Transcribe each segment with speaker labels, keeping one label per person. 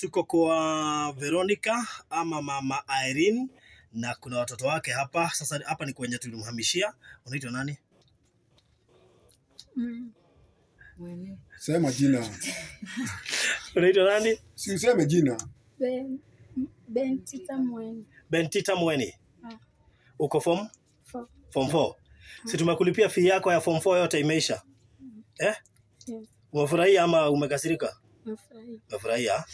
Speaker 1: tuko kwa Veronica ama Mama Irene na kuna watoto wake hapa. Sasa hapa ni kwenye tulimhamishia. Unaitwa nani?
Speaker 2: Mwene.
Speaker 3: Sema jina.
Speaker 1: Unaitwa nani?
Speaker 3: Si useme jina.
Speaker 4: Bentita Mweni.
Speaker 1: Bentita Mweni. Uko form?
Speaker 4: 4.
Speaker 1: Form 4. Si tumekulipia fee yako ya form 4 yote imeisha? Eh?
Speaker 4: Yes.
Speaker 1: Umefurahia ama umekasirika?
Speaker 4: Nimefurahia.
Speaker 1: Umefurahia?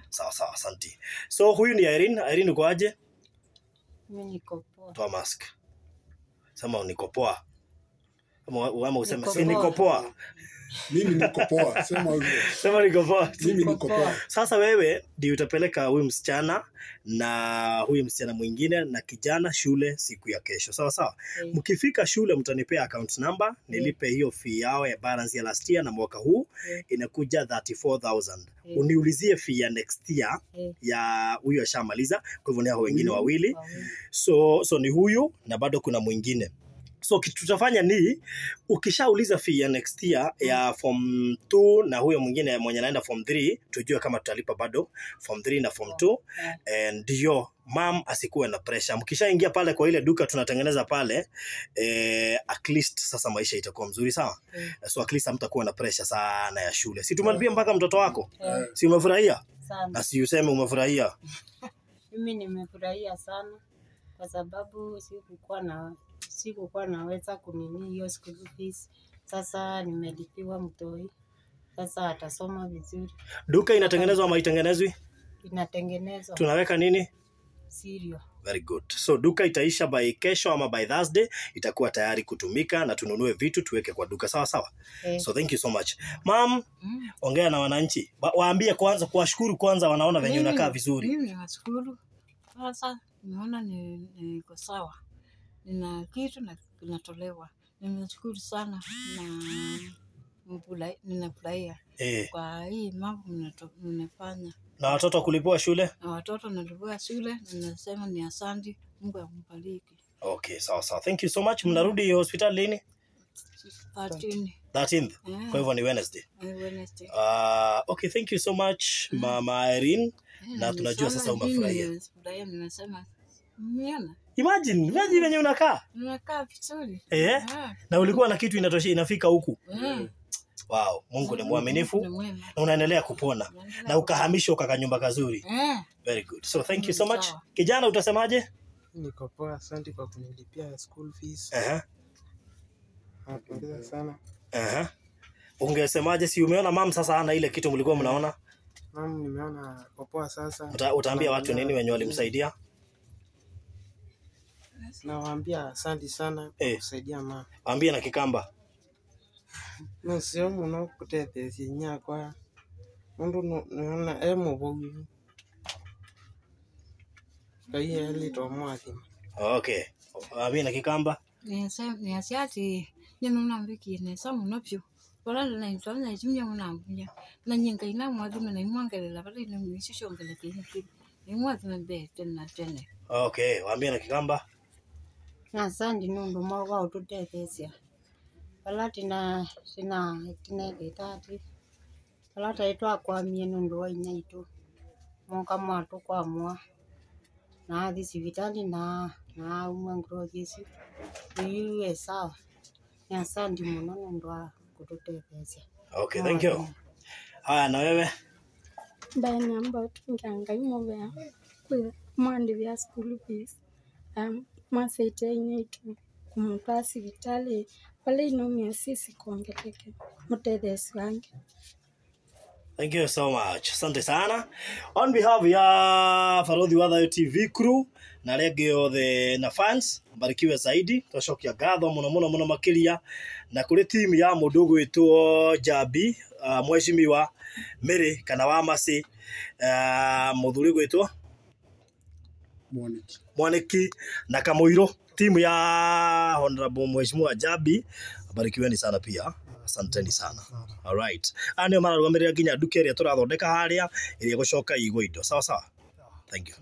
Speaker 1: Sawa sawa, asante. So huyu ni Irene. Irene uko aje?
Speaker 2: Mimi niko poa.
Speaker 1: Toa mask. Sema niko poa. Ama useme
Speaker 2: Niko
Speaker 1: si niko poa.
Speaker 3: Mimi niko poa. Sema hivyo.
Speaker 1: Sema niko poa.
Speaker 3: Mimi niko poa.
Speaker 1: Sasa wewe ndio utapeleka huyu msichana na huyu msichana mwingine na kijana shule siku ya kesho. Sawa sawa. Mkifika shule mtanipea account number, nilipe hiyo fee yao ya balance ya last year na mwaka huu inakuja 34,000. Uniulizie fee ya next year ya huyu ashamaliza, kwa hivyo ni hao wengine wawili. So ni huyu na bado kuna mwingine. So kitu tutafanya ni ukishauliza fee ya next year ya form 2 na huyo mwingine mwenye anaenda form 3, tujue kama tutalipa bado form 3 na form 2. Ndio mam asikuwe na pressure. Mkishaingia pale kwa ile duka tunatengeneza pale, at least sasa maisha itakuwa mzuri, sawa? So at least hamtakuwa na pressure sana ya shule. Si tumelipia mpaka mtoto wako? Si umefurahia?
Speaker 2: Sana.
Speaker 1: Na si useme umefurahia.
Speaker 2: Mimi nimefurahia sana kwa sababu sikukuwa naweza kunini hiyo school fees. Sasa nimelipiwa mtoi. Sasa atasoma vizuri.
Speaker 1: Duka inatengenezwa ama haitengenezwi?
Speaker 2: Inatengenezwa.
Speaker 1: Tunaweka nini?
Speaker 2: Sirio.
Speaker 1: Very good. So duka itaisha by kesho ama by Thursday itakuwa tayari kutumika na tununue vitu tuweke kwa duka, sawa sawa. So thank you so much. Mom, ongea na wananchi. Waambie kwanza, kuwashukuru kwanza, wanaona venye unakaa vizuri.
Speaker 5: Mimi nashukuru. Sasa nimeona niko sawa. Nina kitu na kinatolewa. Nimeshukuru sana na ninafurahia kwa hii mambo mnafanya.
Speaker 1: Na watoto kulipiwa shule?
Speaker 5: Na watoto nalipiwa shule, ninasema ni asante, Mungu ambariki.
Speaker 1: Okay, sawa sawa. Thank you so much. Mnarudi hospitali lini?
Speaker 5: 13.
Speaker 1: 13th. Kwa hivyo ni Wednesday.
Speaker 5: Wednesday.
Speaker 1: Okay, thank you so much Mama Irene. Na tunajua sasa umefurahia.
Speaker 5: Nimefurahia, nimesema umeona?
Speaker 1: Imagine venye unakaa.
Speaker 5: Unakaa vizuri.
Speaker 1: Na ulikuwa na kitu inatosha inafika huku. Wow, Mungu ni mwaminifu na unaendelea kupona na ukahamishwa kwa nyumba kazuri. Very good. So thank you so much. Kijana utasemaje?
Speaker 6: Niko poa, asante kwa kunilipia school fees. Napongeza sana.
Speaker 1: Ungesemaje, si umeona mam sasa ana ile kitu mlikuwa mnaona?
Speaker 6: Mam, nimeona kwa poa sasa.
Speaker 1: Utaambia watu nini wenye walimsaidia?
Speaker 6: Nawaambia asante sana kwa kusaidia mama.
Speaker 1: Waambie na Kikamba.
Speaker 6: Nusio muno kutetheesya nyakwa mundu niona emubowi Ngai elitwa mwathima.
Speaker 1: Okay. Waambie na Kikamba.
Speaker 5: Niasiati nyenunambikie nesa muno pyu vala naitwana ichimya munambunya na nyenga ina mwathima na imwangelela vala ina mwisho shongeleke imwathima mbe tena na tena.
Speaker 1: Okay, waambie na Kikamba.
Speaker 2: Asante nundu mwa ututetheesya vala tina tinegitati vala taitwakwamie nundu wa inya itu moka mwatu kwamua na athi civitali na aumwa growth icio iwe sawa. Ni asante muno nundu wa kututetheesya.
Speaker 1: Okay, thank you. Haya, na wewe?
Speaker 4: Mbae namba utungia Ngai muvea kwi mwandi vya school fees. Mwasaite inya itu kumutwaa civitali pale inomia sisi kuongeleke mutethesi wange.
Speaker 1: Thank you so much. Asante sana. On behalf ya Farodhi wa Thayu TV crew na rĩngĩ yothe na fans, mbarikiwe zaidi. Twacokia ngatho muno muno muno makiria na kuri team ya mundu gwitwo Jambi, mheshimiwa Mary kana wa Masi, muthuri gwitwo Mwaniki na Kamuiro, timu ya Honorable Mheshimiwa Jambi, barikiweni sana pia. Asanteni sana. All right. Aya nĩo mararũgamĩrĩra nginya nduka ĩrĩa tũrathondeka harĩa ĩrĩa ĩgũcoka igwo indo. Sawa sawa. Thank you.